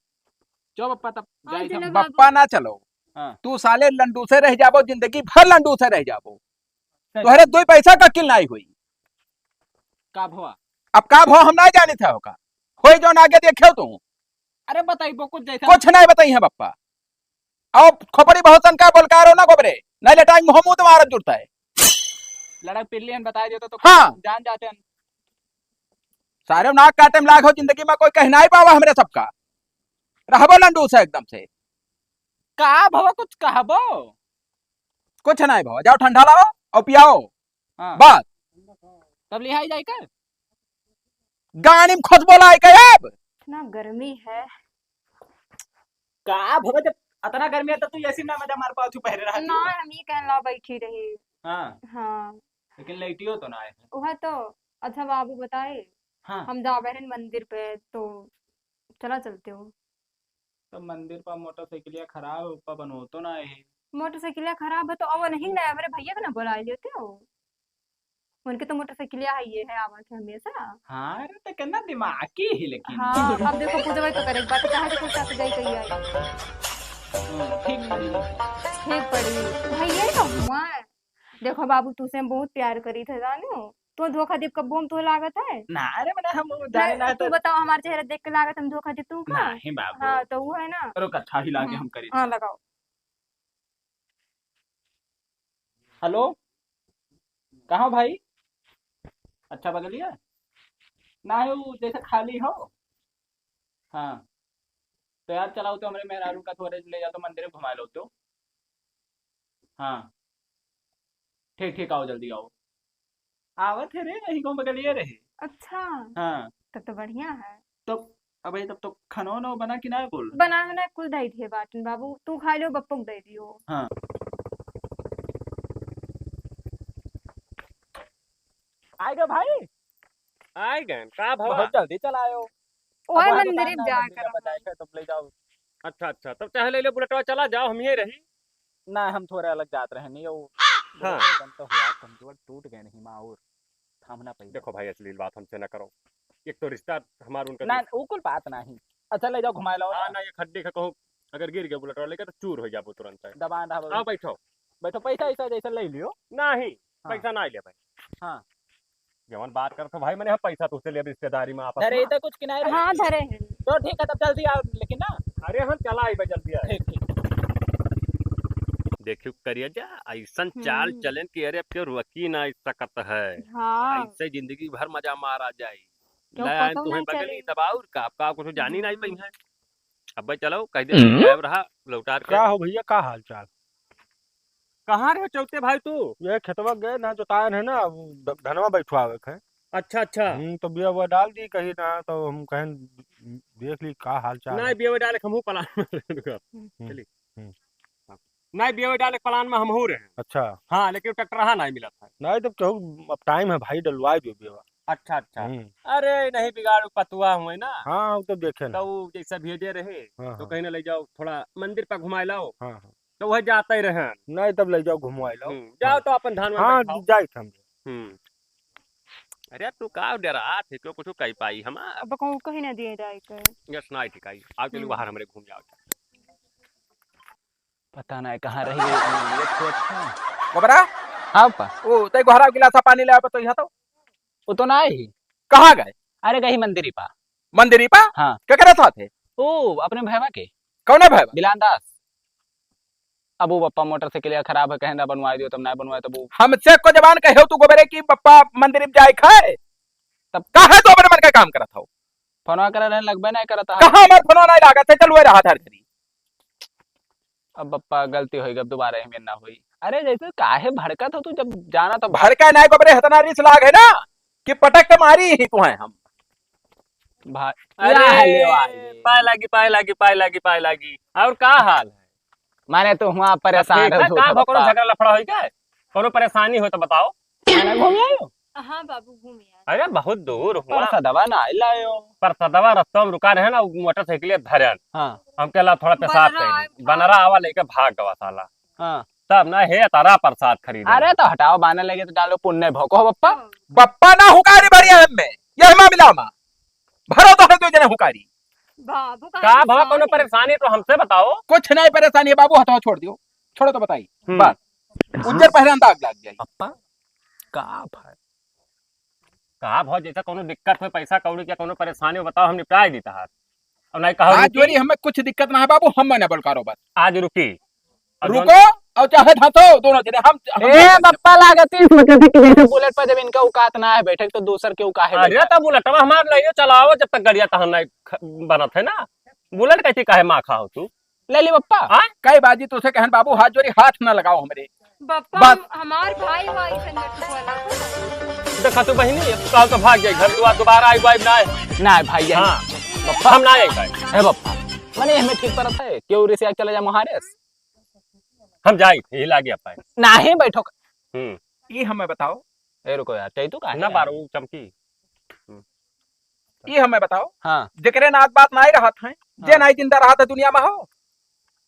चो बप्पा, तब हाँ, जाई चलो हम। बाबू। बप्पा ना चलो। हाँ। तू साले लंडू से रह जाबो, जिंदगी भर लंडू से रह जाबो। सही। तोहरे दो पैसा का किल नाहीं हुई। का भवा? अब का भवा हम नाहीं जानी थे होका। होई जौन आगे देखेउ तू। अरे बताइबो कुछ जैसा। कुछ नाहीं बताई है बप्पा। अब खोपड़ी बहुत सन का बोलकारो ना गोबरे। नाहीं लेटाई मुँह मुँह तुम्हारा जुड़ता है। लड़क पिल्ली हन बताई देता तो हाँ। जान जाते हन। सारे नाक काटे में लाग हो, जिंदगी में कोई कह नाहीं पावा हमरे सबका। रहबो लंडू से एकदम से। का भवा कुछ कहबो? कुछ नाहीं भवा, जाओ ठंडा लाओ और पियाओ। हाँ। बस। तब लिहाई जाए का? गाड़ी में खुशबू लाई के अब। इतना गर्मी है। का भवा, जब अतना गर्मी है तो तू एसी में ना मजा मार पाओ, तू पहरे रहा ना, तू। हम ये कहन ला बैठी रही। हाँ। हाँ। लेकिन लइटियो तो ना आए है। वह तो, अच्छा बाबू बताए, हाँ। हम जा बहन मंदिर पे, तो चला चलते हो। तो मंदिर पर मोटरसाइकिलिया खराब है, ऊपर बनोतो ना है। मोटरसाइकिलिया खराब है तो अब नहीं ना, हमरे भैया के ना बुला लेते हो। उनके तो मोटरसाइकिलिया है, ये है, आवत है हमेशा। हाँ, अरे तो कितना दिमागी है लेकिन। हाँ, अब देखो पूजा भाई तो करे, बात चाहे तो कुछ साथ जाई कही आई। हम्म, ठीक पड़ी। ठीक पड़ी। भैया ही तो हुआ है। देखो बाबू, तुसे हम बहुत प्यार करी थे, जानो। तू धोखा देब कब्बो हम तो लागत है? ना रे, मने हम वो जाने ना, ना तू तो बताओ, हमार चेहरा देख के लागत हम धोखा देब तू का? नहीं बाबू। हाँ, तो वो है ना। रुक, अच्छा ही लागे हम्म। हम करी। हाँ, लगाओ। हेलो, कहाँ भाई? अच्छा, बगलिया? ना है, वो जैसे खाली हो। हाँ। तो यार, चलाओ तो हमरे मेहरारू का थोड़े ले जा तो मंदिर में घुमा लो तो। हाँ। ठीक, ठीक, आओ, जल्दी आओ। आवत है रे, यही गाँव बगलिए रहे। अच्छा। हाँ। तब तो बढ़िया है। तो अबे, तब तो खाना वाना बना कि ना बोल? बना है ना, कुल दे दिए बाटन बाबू, तू खा लियो, बप्पो को दे दियो। हाँ। आएगा भाई? आए गए, का भवा? बहुत जल्दी चला आयो। ओए अब वहाँ मंदिर दुकान में ना, जा मंदिर कर में बताए थे, तुम ले जाओ। अच्छा, अच्छा, तब चाहे ले ले बुलेटवा, चला जाओ, हम यहीं रही। ना, हम थोड़े अलग जात रहे, नहीं, वो हाँ। बुलेटवा बंद तो हुआ, कमजोर टूट गए नहीं, माँ, और थामना पड़ी। देखो भाई, अश्लील बात हमसे ना करो, एक तो रिश्ता हमार उनका ना, दूर। वो कुल बात नहीं। अच्छा, ले जाओ, घुमा लो हाँ ना। ना, ये खड्डी का कहूँ अगर गिर गया बुलेटवा लेके तो चूर हो जाबो तुरंत है। दबान रहा आओ, बैठो। बैठो, पैसा ऐसा जैसा ले लियो। नहीं, हाँ। पैसा ना ले भाई। हाँ। जवन बात करत हो भाई, मने हम पैसा तुझसे ले रिश्तेदारी में आपस धरे में। तो कुछ किनारे हाँ, धरे हैं। तो ठीक है, तब जल्दी आओ, लेकिन ना। अरे हम चला आई बे, जल्दी आए। ठीक, ठीक। देखियो करिया जा, ऐसन चाल हम्म। चलेन कि अरे अब क्यों रुकी ना सकत है। हाँ। ऐसे जिंदगी भर मजा मारा जाए। क्यों ले आए पतो तुम्हें नहीं बगली चले। दबाउर का, आपका कुछ जानी नहीं हम्म। पई है। अबे चलो, कह दे, हम्म। गायब रहा, लौटार के। का हो भैया, का हाल चाल? कहाँ रहे चौथे भाई तू? ये खेतवा गए ना, जोतायन है ना, वो ध-, धनवा बैठवावे के है। अच्छा, अच्छा। हम्म, तो बिया हुआ डाल दी कहीं ना, तो हम कहें देख ली का हाल चाल नहीं, है। बिया हुआ डाले, हमहू पलान में रुका। हम्म, चली। हम्म। हाँ। नहीं, बियवा डाले के plan में हमहू रहे। अच्छा। हाँ, लेकिन ट्रैक्टर हाँ नहीं मिलत है। नहीं, तब केहू, अब time है भाई, डलवाइ दियो बियवा। अच्छा, अच्छा। हम्म। अरे, नहीं बिगाड़ू, पतुआ हुए ना। हाँ, वो तो देखे ना। तो वो जैसे भेजे रहे, हाँ, तो हाँ। कहीं ना ले जाओ, थोड़ा मंदिर पर घुमाए लाओ। हाँ, हाँ। तो वह जाते रहे। नहीं, तब ले जाओ, घुमाए लाओ। हम्म, जाओ हाँ। तो अपन धान में हाँ, बैठाओ। जाइत हम। हम्म। अरे, तू का डरात है? क्यों कुछ कही पाई हम? अब कहूँ कहीं ना दिए जाए के। यस, ना ठीक आई। आओ, चलो हम्म। बाहर हमरे घूम जाओ। पता नहीं कहाँ रही गई, ये छोट है। गोबरा? हाँ, पा। ओ, तै गोहरा गिलासा पानी ले आ, तो यहाँ तो। वो तो ना आई। कहाँ गए? अरे, गई मंदिर ही पा। मंदिर ही पा? हाँ। केकरे साथ है? ओ, अपने भैया के। कौने भैया? बिलान दास। अब वो बप्पा मोटरसाइकिल खराब है, कहें ना बनवाए दियो, तब ना बनवाए, तब वो हमसे को जबान कहे हो तू गोबरे की बप्पा मंदिर में जाए खाए? तब काहे तो अपने मन का काम करत हो? फोनवा करे रहे, लगबे नहीं करत है। कहाँ हमार फोनवा नहीं लागत है? चल, वो रहा था घरी। अब बप्पा गलती होई, अब दोबारा ही में ना होई। अरे जैसे काहे भड़कत हो तू, जब जाना तो भड़का नहीं गोबरे, इतना रिस लाग है ना कि पटक के मारी ही तू है हम। भाई, अरे, या है ले भाई। पाए लागी, पाए लागी, पाए लागी, पाए लागी। और का हाल है? माने तो हुआ सब परेशान ठीक हो है? तू का है भा कोनो बप्पा। झगड़ा लफड़ा होई का? कोनो परेशानी हो तो बताओ। खाना घूम आयो? हाँ बाबू, घूम आए। अरे बहुत दूर हुआ। परसदवा ना लायो। परसदवा रस्ता में रुका रहे ना, वो मोटरसाइकिल धरन। हाँ। हम कहला थोड़ा पेशाब बनरा कर आए ली। बनरा आवा लेके भाग गवा साला। हाँ। तब ना हे तारा प्रसाद खरीदे। अरे तो हटाओ, बाने लगे तो डालो पुण्य भोको हो बप्पा। हाँ। बप्पा ना हुकारी भरी है हमें, यह मामला मा। भरो तो है दो जने हुकारी। बाबू का का भवा परेशानी कोनो है? परेशानी तो हमसे बताओ। कुछ नहीं परेशानी है बाबू, हथवा छोड़ दियो। छोड़ो तो बताई। हम्म। बस। उज्जर पहले अंदाज लाग जाई। बप्पा, का भाई? का भाव जैसा कोनो दिक्कत हो, पैसा कौड़ी के कोनो परेशानी हो, बताओ, हम निपटाए देता है। और नहीं कहो हाथ रुकी। जोड़ी, हमें कुछ दिक्कत ना है बाबू, हम ना बोल कारोबार। आज रुकी। और रुको, दोनों और चाहे धांसो, दोनों जने हम, हम ए, बप्पा लागत ही मतलब कि जैसे बुलेट पर जब इनका औकात ना है बैठे, तो दूसर के औकात है अरे, बैठे। तो बुलेटवा हमार नहीं है, चलाओ, जब तक गड़िया तहन नहीं ख-, बनत है ना। बुलेट कैसी काहे माँ खाओ तू? ले ली बप्पा। हाँ? कई बाजी तुसे कहन बाबू, हाथ जोड़ी, हाथ ना लगाओ हमरे। बप्पा, बस। हम, हमार भाई भाई से नटवाला। देखा तू बहिनी, काल तो भाग जाई घर, दुआ दोबारा आई, आई ना है। ना है भाई, यही। हाँ। बप्पा। हम ना आई भाई। ए बप्पा, मने हमें ठीक परत है, क्यों रे से चले जा महारेस? हम जाई, यही लागे पाए। नाही बैठो। हम्म। ये हमें बताओ। ए रुको यार, चाही तू काहे ना यार? बारू चमकी। हम्म। ये हमें बताओ। हाँ। जेकरे नात बात नाई रहत है, जे हाँ। नाई जिंदा रहत है दुनिया में हो।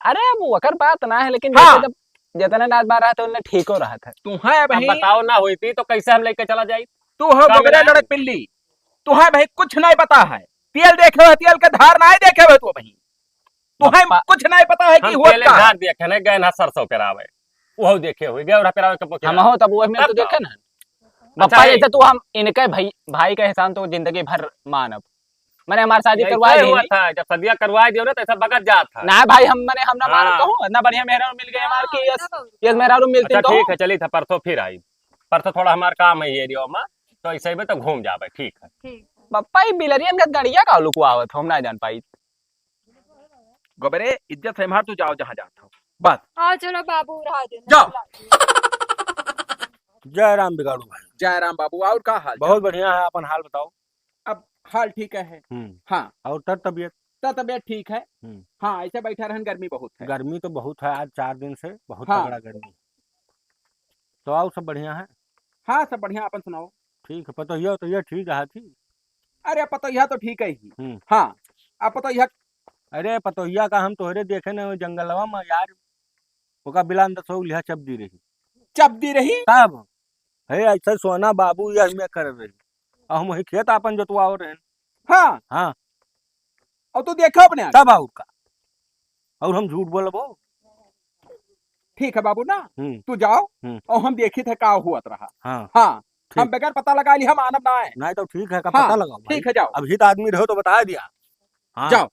अरे अब ओकर बात ना है, लेकिन हाँ। जैसे जब जितने नात बात रहत है, उतने ठीक हो रहत है। तू है अब बहिनी। बताओ ना होती तो कैसे हम लेके चला जाई? तू हो का गोबरे मिला? लड़क पिल्ली। तू है भाई कुछ नहीं पता है। तेल देखे हो, तेल के धार नहीं देखे हो तू भाई। तू है बप्पा, कुछ नहीं पता है कि हम हुआ तेले का है। धार देखे नहीं, गए ना सरसों पेरावे। वो देखे हुए, गए उड़ा पेरावे के पोखरा। हम हो तब वो में तब तो तो। देखे ना। अच्छा बप्पा है। जैसे तू हम इनके भाई, भाई के एहसान तो जिंदगी भर मानब। मैंने हमार शादी ऐसे करवाई हुआ नहीं। था, जब सदिया करवाई दियो ना, तो ऐसा बगत जात था। ना भाई, हम, मैंने हम ना मानब हाँ। कहूँ, इतना बढ़िया मेहरारू मिल गई हमार की, हाँ, यस, तब। यस मेहरारू मिलती अच्छा, तो। ठीक है, चलिए था, परसों फिर आई। परसों थोड़ा हमार काम है ये एरिया में, तो ऐसे में तो घूम जाबे, ठीक है। ठीक। बप्पा, ये बिलरियन का गड़िया का लुकवावत हो, हम ना जान पाई। गोबरे, इज्जत से मार, तू जाओ जहाँ जात हो। बस। आओ, चलो बाबू, रहा दे, जाओ। जय राम बिगाड़ू भाई। जय राम बाबू, और का हाल बहुत चाल? बढ़िया है, अपन हाल बताओ। अब हाल ठीक है। हम्म। हाँ। और तर तबीयत? तर तबीयत ठीक है। हम्म। हाँ, ऐसे बैठा रहन, गर्मी बहुत है। गर्मी तो बहुत है, आज चार दिन से बहुत हाँ। तगड़ा गर्मी। तो और सब बढ़िया है? हाँ, सब बढ़िया, अपन सुनाओ। ठीक है, पतोहिया, पतोहिया ठीक रहा थी? अरे, पतोहिया तो ठीक है ही। हम्म। हाँ, अब पतोहिया अरे, पतोहिया का हम तोहरे देखे न जंगलवा में यार, ओका बिलान दसो लिहा चप दी रही। चप दी रही? तब, हे, ऐसे सोना बाबू यह में कर रही। और हम वही खेत आपन जोतवाओ रहे। हाँ। हाँ। और तू देखो अपने आगे। तब और का? और हम झूठ बोलबो? ठीक है बाबू ना, हम्म। तू जाओ हम्म। और हम देखी थे का हुआ रहा। हाँ। हाँ, ठीक। हम बगैर पता लगा ली, हम आनब ना आए। नहीं तो ठीक है, का हाँ, पता लगाओ भाई। ठीक है, जाओ। अभी तो आदमी रहो तो बता दिया। हाँ। जाओ।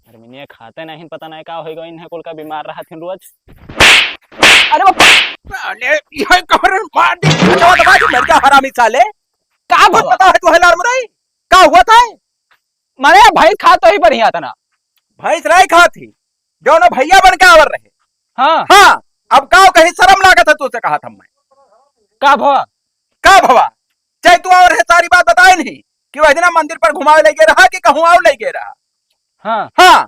अरे मिनिया खाते नहीं, पता नहीं का होइगा, इन्हें कुल का बीमार रहा थिन रोज। अरे बाप रे। अरे, यह कमरे में मार दे, दबा दबा दे, मर जा हरामी साले। का कुछ बाबा? पता है तू है लाल मुरई? का हुआ था? माने भैंस खा तो ही बढ़िया था ना। भैंस नहीं खा थी, दोनों भैया बन के आवर रहे। हाँ। हाँ, अब का कहीं शर्म लागत है तुझसे कहा था मैं। का भवा? का भवा? चाहे तू और है सारी बात बताए नहीं कि वह दिन मंदिर पर घुमावे ले गए रहा कि कहूँ और ले गए रहा। हाँ। हाँ।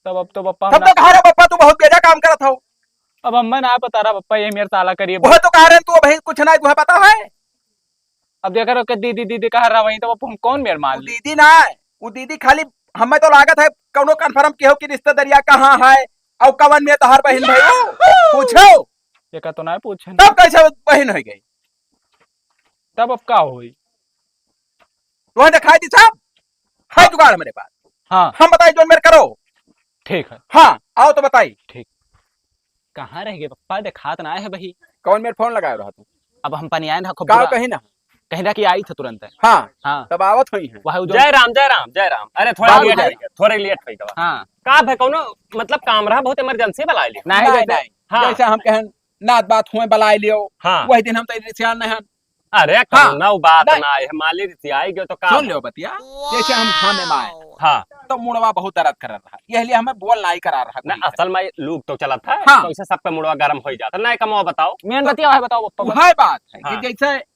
तब अब तो पप्पा हम तब ना तो कहा रहा पप्पा, तू बहुत बेजा काम करत हो। अब हमें ना पता रहा पप्पा, ये मेरे साला करिए। वह तो कहा रहे तू अभी कुछ ना, तुहे पता है। अब देख रहे हो कि दीदी, दीदी कहा रहा वहीं, तो अब हम कौन मेर मान वो ली? दीदी ना, वो दीदी खाली हमें तो लागत है कौनो कन्फर्म किहो कि रिश्तेदरिया कहाँ है और कवन में तोहार बहिन भाई हो। पूछो। ये का तो ना पूछे ना। तब कैसे बहिन हो गई? तब अब का होई? तुहे दिखाई दी साहब, है हाँ। जुगाड़ मेरे पास। हाँ। हम बताई जोन मेरे करो। ठीक है। हाँ, आओ तो बताई। ठीक। कहाँ रह गए पप्पा? देखात ना है भाई। कौन मेरे फोन लगाए रहा तू? अब हम पनियान रहा खूब का बुरा। कहीं ना? कहीं रहा कि आई था तुरंत। हाँ। हाँ। तब आवत हुई है। वह जो जय राम, जय राम, जय राम। अरे थोड़ा बाबू लेट जय हो गया, थोड़ा लेट हो गया। हाँ। का भाई कौनो मतलब काम रहा, बहुत इमरजेंसी बुला लिया। नहीं, नहीं, जैसे नहीं। हाँ। जैसे हम कहन नात बात हुए बुला लियो। हाँ। वही दिन हम तो रिसियान नहीं हन। अरे हाँ। कौनो बात नहीं। ना है, माली रिसियाई गयो तो का सुन भाई? लियो बतिया, जैसे हम थाने में आए। हाँ। तो मुड़वा बहुत दर्द कर रहा, यह लिए हमें बोल नहीं करा रहा ना, कोई से। असल में लोग तो चलत है, हाँ। तो इसे सबका मुड़वा गर्म हो जाता। नहीं कमाओ बताओ। मेन बतिया है, बताओ पप्पा। वह बात है कि हाँ। जैसे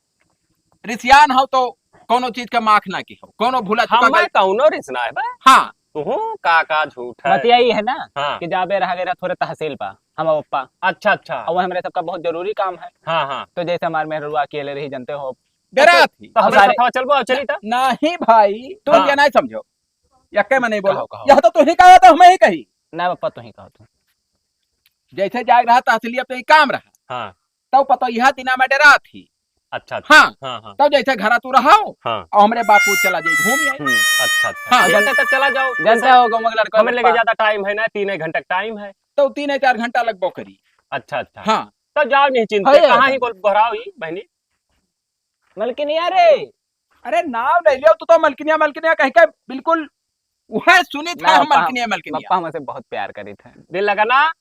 रिसियान हो तो कौनो चीज का माख ना की हो, कौनो भूला चुका हमें गल- कौनो रिस ना है बा। हाँ। तुहू का का झूठ है। बतिया ई है ना हाँ। कि जाबे रहा गया थोड़े तहसील पा, हम पप्पा। अच्छा, अच्छा। और वो हमरे सबका बहुत जरूरी काम है। हाँ, हाँ। तो जैसे हमारे मेहरुआ अकेले रही, जानते हो। डरा थी। तो हमारे सारे साथ चलबो, चली था। नहीं भाई, तू हाँ। ये नहीं समझो। यक्के में नहीं बोलो। कहो, कहो। यह तो तू ही कहा था, हमें ही कही। ना पप्पा, तू ही कहो तू। जैसे जाग रहा तहसीलिया पे ही काम रहा। हाँ। तब पता यह दिना में डरा थी। अच्छा, अच्छा। हाँ। हाँ, हाँ। तब जैसे घरा तू रहो हाँ। और हमरे बापू चला जाए घूम आए। हम्म, अच्छा, अच्छा। हाँ। जैसे तक चला जाओ, जानते जैसे हो गाँव में लड़का हमें लोग लेके पा- ज्यादा टाइम है ना, तीन एक घंटा टाइम है। तो तीन चार घंटा लगबो करी। अच्छा, अच्छा। हाँ। तो जाओ नहीं चिंता, है, कहाँ है। ही गोल घराओ ही बहनी। मलकिनिया रे। अरे नाव ले लियो तू तो मलकिनिया, मलकिनिया कह के बिल्कुल वह सुनी था ना, हम पप्पा, मलकिनिया, मलकिनिया। पप्पा हमसे बहुत प्यार करी थे। दिल लगा ना?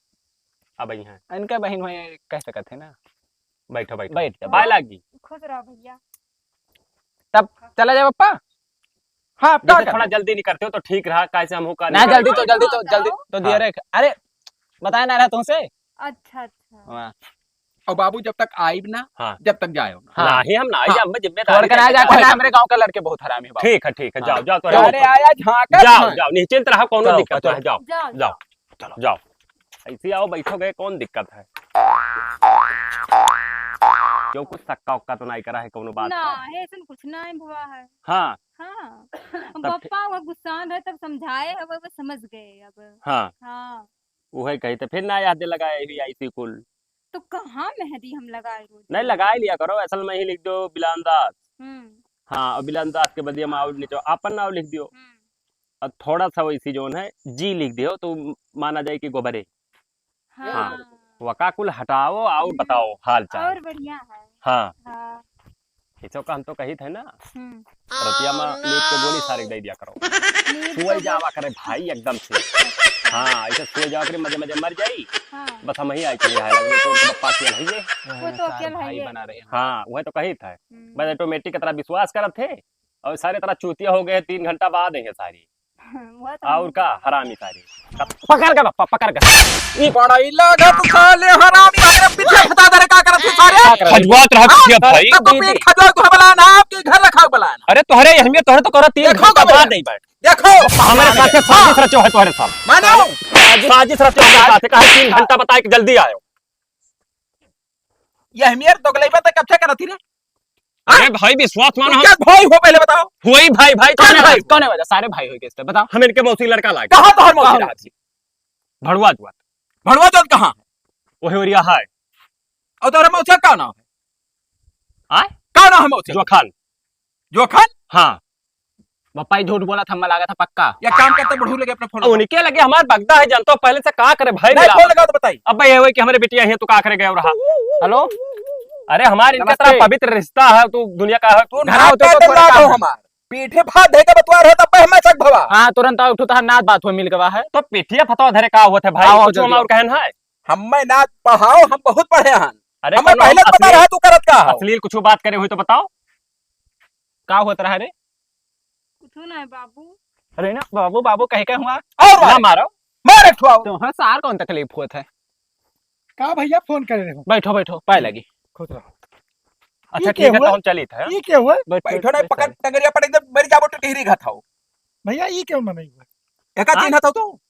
अब आई हैं। इनका बहिन हुए कह सकत है ना। बैठो, बैठो। बैठ जा, पाए बैठ। लागी। खुश रहो भैया। तब चला जाए पप्पा। हाँ, अब का जैसे थोड़ा करबो? जल्दी नहीं करते हो तो ठीक रहा, कैसे हम होकर ना, निकल जल्दी तो, जाए। जल्दी तो, हाँ, जल्दी बताओ। तो दिया हाँ। रे। अरे, बताया ना रहा तुमसे। अच्छा, अच्छा। हाँ। और बाबू जब तक आइब ना, हाँ। जब तक जाओ ना। हाँ। नहीं, हम ना हाँ। जाब, जिम्मेदारी छोड़ के ना लेके जाए, जाओ। ना, हमरे गाँव का लड़के बहुत हरामी बाबू। ठीक है, ठीक है, हाँ। जाओ, जाओ, तो जाओ, रहो। अरे आया झांकत जाओ, है। जाओ, निश्चिंत रहो, कौनो चलो, दिक्कत चलो। ना है, जाओ, जाओ, जाओ। चलो। जाओ। ऐसे आओ, बैठो गए, कौन दिक्कत है? क्यों, कुछ सक्का उक्का तो नहीं करा है, कौनो बात ना का? है, ऐसन कुछ ना है, भवा है। हाँ। हाँ। तब पप्पा वो गुस्सान रहे, तब समझाए है, वो, वो समझ गए अब। हाँ। हाँ। उहे कही, तो फिर ना याद लगाए भी आई थी कुल। तो कहाँ मेहंदी हम लगाए रोज? नहीं, लगाए लिया करो, असल में ही लिख दो बिलान दास। हम्म। हाँ, और बिलान दास के बदिया में और नीचे आपन नाव लिख दियो। हम्म। और थोड़ा सा वैसी जोन है, जी लिख दियो, तो माना जाए कि गोबरे। हाँ। हाँ। वका कुल हटाओ और हम्म। बताओ हाल चाल। और बढ़िया है। हाँ। हाँ। ऐसो का हम तो कही थे ना, हम्म। रतिया में नींद के गोली सारे दे दिया करो। नींद सोए के जावा गोली। करे भाई एकदम से। अच्छा। हाँ, ऐसे सोए जावा करे, मजे मजे मर जाई। हाँ। बस हम ही आई चले आए लगे, तो उनके पप्पा के नहीं है। वो तो सारे अकेला भाई है। बना रहे हैं। हाँ, वह तो कही था। हम्म। बस ऑटोमेटिक तरह विश्वास करत थे और सारे तरह चूतिया हो गए, तीन घंटा बाद है सारी। वो तो और नहीं। का हरामी सारी। पकड़ के पप्पा, पकड़ के। ई पड़ाई लागत साले हरामी, अरे पीछे फटा दे रे, का करत है सारे? का करत है? खजुआत रहा हाँ, पीछे भाई। तब तो पेट खजुआ को बलाना, आपके घर रखा बलाना। अरे तोहरे अहमियत तोहरे तो करो, तीन देखो घंटा तो बाद भैया। नहीं बैठ। देखो। हमारे साथ हाँ। साजिश रचो है तोहरे साथ। मानो। साजिश रचो हमारे साथ, कहा तीन घंटा बताए कि जल्दी आयो। ये अहमियत दोगलई पे तक कब से करत ही रे? अरे हाँ? भाई, विश्वास मानो। क्या भाई हो, पहले बताओ। होई भाई, भाई, कौन कौन है है भाई? भाई? कौन है भाई? सारे भाई हो गए इस पे, बताओ। हम इनके मौसी लड़का लागे। कहाँ तोहर मौसी कहाँ? रहा थी? भड़वा जुआत। भड़वा जुआत कहाँ है? वही ओरिया है। और तोहर मौसी का नाम है? आय? का नाम है मौसी? जोखान। जोखान? हाँ। पप्पा ही झूठ बोला था, हमें लगा था पक्का। या काम करते बुढ़ऊ लगे अपना फोन अब लगाओ। उनके लगे हमार बगदा है, जानता हूँ पहले से का करे भाई नहीं, मिला। फोन लगाओ तो बताई। अब भाई ये हुए कि हमारे बिटिया है तो का करे गए रहा। हेलो। अरे हमार इनका नमस्ते। तरह पवित्र रिश्ता है, तू दुनिया का है। तू घर नाक होते का तो दिल थोड़ा लाग काम हो है। हमार। पीठे फाड़ दे के बतवा रहे तब मैं सक भवा। हाँ, तुरंत आओ, उठो, तहार नात बात हो मिल गवा है। तो पीठिया फतवा धरे का होत है भाई? आओ, कुछ जल्दी हम आओ। और कहन है? हमें नात पढ़ाओ, हम बहुत पढ़े हन। अरे हमें कोनो पहले पता अश्लील, रहा तू करत का हो। अश्लील कुछ बात करे हुई तो बताओ। का होत रहा रे? कुछ ना है बाबू। अरे ना बाबू, बाबू कह के हुआ। और ना मारे। मारो। मार एक ठुआओ। तो हाँ सार कौन तकलीफ होत है? का भैया फोन करे रहे हो? बैठो, बैठो, पाए लगी। खुश रहो। अच्छा, ई ठीक के है, तो हुआ? हम चलित है। ई के हुआ? बैठ, बैठो बैठ, ना, बैठ, पकड़ बैठ। टंगरिया पटक दे, मर जाबो तो टिहरी घात हो। भैया, ई क्यों मनाई हुआ? एका हाँ? चिन्ह था तू?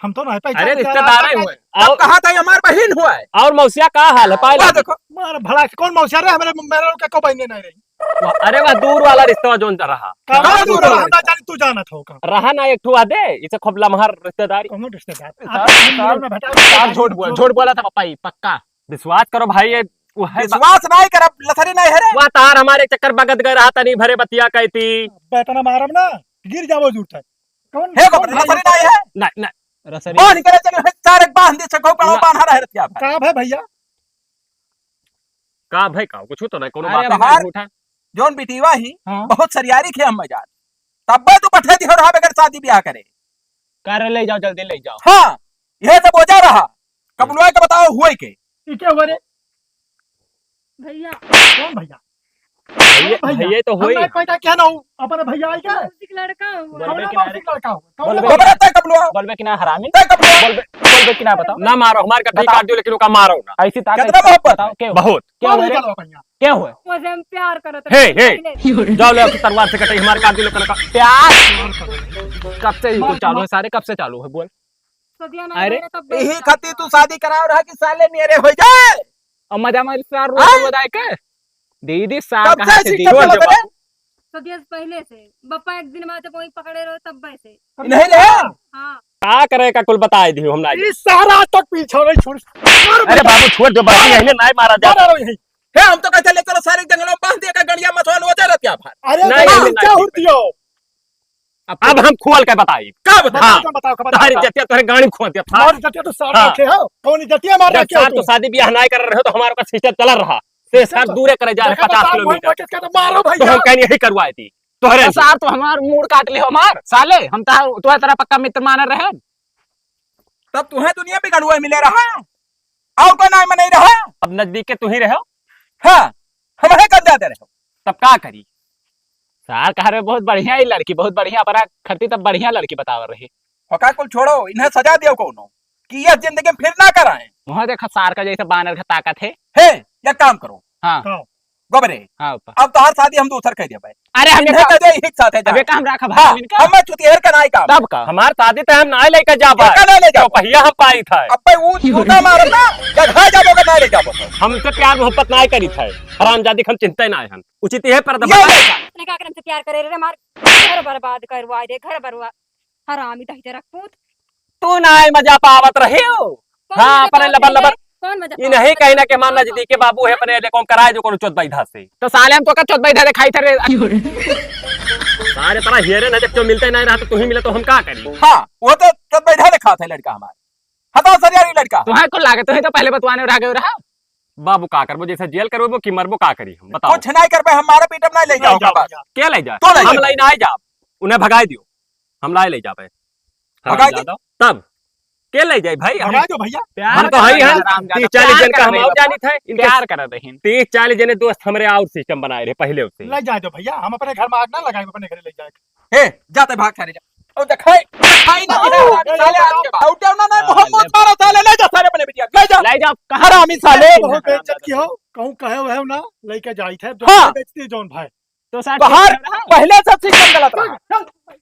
हम तो नहीं पहचान अरे, के रिश्तेदार रहा है। हुए। तब और कहा था, "ये हमार बहिन हुआ है।" और मौसिया का हाल है? पाए वाह, लगी। देखो। मार भला, कौन मौसिया रे? हमरे, मेरे लोग के को बहिने नहीं रही। वाह, अरे वाह, दूर वाला रिश्ता जोन रहा। कहाँ हाँ, दूर दूर वाला? वाला? हम ना जानी, तू जानत हो का? रहा ना एक ठो आदे, इसे खूब लम्हा रिश्तेदारी। कौन रिश्तेदार? साहब, आप हम साहब, लोग ना भेटा साहब, झूठ बोल, झूठ बोला था पापा, ई पक्का। विश्वास करो भाई, ये वो है बा- विश्वास नहीं करब, लथरी नहीं है रे। वह तार हमारे चक्कर बगत गए रहा, तनी भरे बतिया कहती। अबे इतना मारब ना, गिर जाबो जूर तक। कौन, हे कौन गोबर, भाई? लथरी नहीं है। नहीं, नहीं। रसरी। बांध के ले चले, हे चार एक बांध दे, छको पड़ो, ला- बांध रहा है रतिया भाई। का भाई भैया? का भाई का? कुछ तो नहीं, कोनो अरे बात नहीं, बाहर झूठ है। जौन बिटिवा ही, हाँ। बहुत सरियारी खे हम जान। तब्बे तू पठे दिहो रहा बगैर शादी ब्याह करे। का रे, ले जाओ, जल्दी ले जाओ। हाँ, यह सब वजह रहा। कबलुआ के बताओ हुए के। ई क्या हुआ रे? भैया। कौन भैया? भैया, भैया। भैया तो हम होई। ना कोई का क्या ना हो, अपने भैया आई क्या? मौसी के लड़का हुआ। बोलबे कौन कि ना मौसी रे? के लड़का हुआ? कौन बोलबे ना? कि ना? बोलबे कि ना हरामी? तय कबलुआ। बोलबे, बोलबे कि ना बताओ? ना मारो, हमार गठरी बताओ। काट दियो, लेकिन ओका मारो ना। ऐसी ताकत कितना मोहब्बत बताओ, है? के हो? बहुत। के हो कौन रे? निकालो भैया? के हो? वो से हम प्यार करत रहे। हे, हे, पहले। जाओ ले, आपकी तलवार से कटे, हमार काट दियो, कनका। प्यार? कब से ही कुछ चालू है सारे, कब से चालू है? बोल। सदिया ना अरे, रहे तब यही खातिर तू शादी कराओ रहा कि साले मेरे हो जाए। और मजा मारी सार रोज आए? बजाए के? दीदी सार कब कहाँ से से सीखा दीदी? चला था रे? सदिया से पहले से। बप्पा एक दिन बाद जब वहीं पकड़े रहो तब से। नहीं रे। हाँ। का करे का कुल बताए दियो हम ना। ई सारा तक पीछा नहीं छोड़। अरे बाबू छोड़ दो बाबू, यही नहीं मारा जा। मारा रहो यही। हे, हम तो कहते ले चलो सारे जंगलों में बांध दिया का गड़िया मथवा नोचे रहत क्या भाई? अरे नहीं, बाबू, नहीं, क्या नहीं। हुर दियो? अब अब हम खोल के बताई। का बताई? हाँ। बताओ, बताओ, बताओ, तोहरी बताओ। जतिया तोहरे गाड़ी में खोल दिया था। हमारी जतिया तो सार हाँ। रखे हो। कौन जतिया मार जब रखे हो सार तू? तो शादी ब्याह नहीं कर रहे हो तो हमारा का सिस्टम चल रहा। से सार दूरे करे जा रहे देखा तो पचास सार किलोमीटर। भर के तो मारो तो भैया। हम कहनी यही करवाए थी। तोहरे तो से। सार तो हमार मूड़ काट ले हमार। साले, हम तो तोहरे तरह पक्का मित्र माने रहे। तब तुम्हें दुनिया में गड़ुआ मिले रहा। और कोई नाई मनाई रहा। अब नजदीक के तू ही रहो। हाँ, हम ही कब जाते रहो। तब का करी? सार कह रहे बहुत बढ़िया ही लड़की, बहुत बढ़िया अपना खरती तब बढ़िया लड़की बतावर रही। ओका कुल छोड़ो, इन्हें सजा दियो कोनो, कि यह जिंदगी में फिर ना कराएं। वहाँ देखा सार का जैसे बानर का ताकत है। हे, एक काम करो। हाँ। हाँ। गोबरे, हाँ, ऊपर। अब तोहार शादी हम दूसर कह देबे। अरे, हम इन्हें का कह दे, एक साथ है जा। अबे, का हम रखा हाँ, भाई इनका? हम मैं चुतियर का नाई काम। तब का? हमार शादी तो हम नाई लेके जाबे। का ना ले जाबो? तो पहिया हम पाई था। अबे, वो जूता मारब ना, गधा जाबो का नाई ले जाबो। हमसे प्यार मोहब्बत नाई करी था। हरामजादी हम चिंता ही ना है हम। उचित यह पर ये दबा। ले जा। अपने का करम से प्यार करे रे, हमार घर बर्बाद करवाए दे, घर बर्बाद। हरामी दही जरा पूत। तू ना मजा पावत रही हो। कौन हाँ, मजा अपने पावत लबर रही लबर। है? कौन मजा ई पावत नहीं रही? कहीं ना कि हमार कौन नजदीक के बाबू है, अपने ले कौन कराए जो कोनो चोद बैधा से। तो साले हम तो का चोद बैधा दिखाई थे रे। सारे तरह हियरे ना जब जो मिलते नहीं रहा तो तू ही मिले तो हम का करी? हाँ, वो तो चोद बैधा दिखा था लड़का हमार। हता सरियारी लड़का। तुम्हारे को लागे तो है तो पहले बतवाने रह गए रहा। बाबू का करबो, जैसे जेल करबो कि मरबो, का करी हम बताओ? कुछ नहीं करबे, हम मारे पीटे में नहीं ले नहीं जाओ जाओ बस। भैया। के ले जाए? तो ले हम जाओ। लाई ना जाब, उन्हें भगाई दियो। हम लाई ले जाबे। भगाई हरामजादा। दे। तब के ले जाए भाई? हम भगाई दो भैया। प्यार हम तो हई करत हैं, हरामजादा, तीस चालीस प्यार जन का हम करत और हैं। जानित है, इनके प्यार करत हैं। तीस चालीस जने दोस्त हमरे और सिस्टम बनाए रहे पहले उसे। ले जाए दो भैया, हम अपने घर में आग ना लगाए, अपने घर ले जाए। ए, जाते भाग सारे जा। और दिखाई, दिखाई ना दे, साले आज के बाद। आउट ना, ना, मोहम्मद सारे, सारे, ले जा सारे अपने बिटिया, ले जा। ले जाओ, कहाँ? हरामी साले। बहुत बेइज्जत की हो, कहूँ कहे हुए हो ना, लेके जाई थे, जो हाँ। बेइज्जती जोन भाई। तो सार बाहर ठीक है ना? पहले से सिस्टम गलत रहा। चल, चल।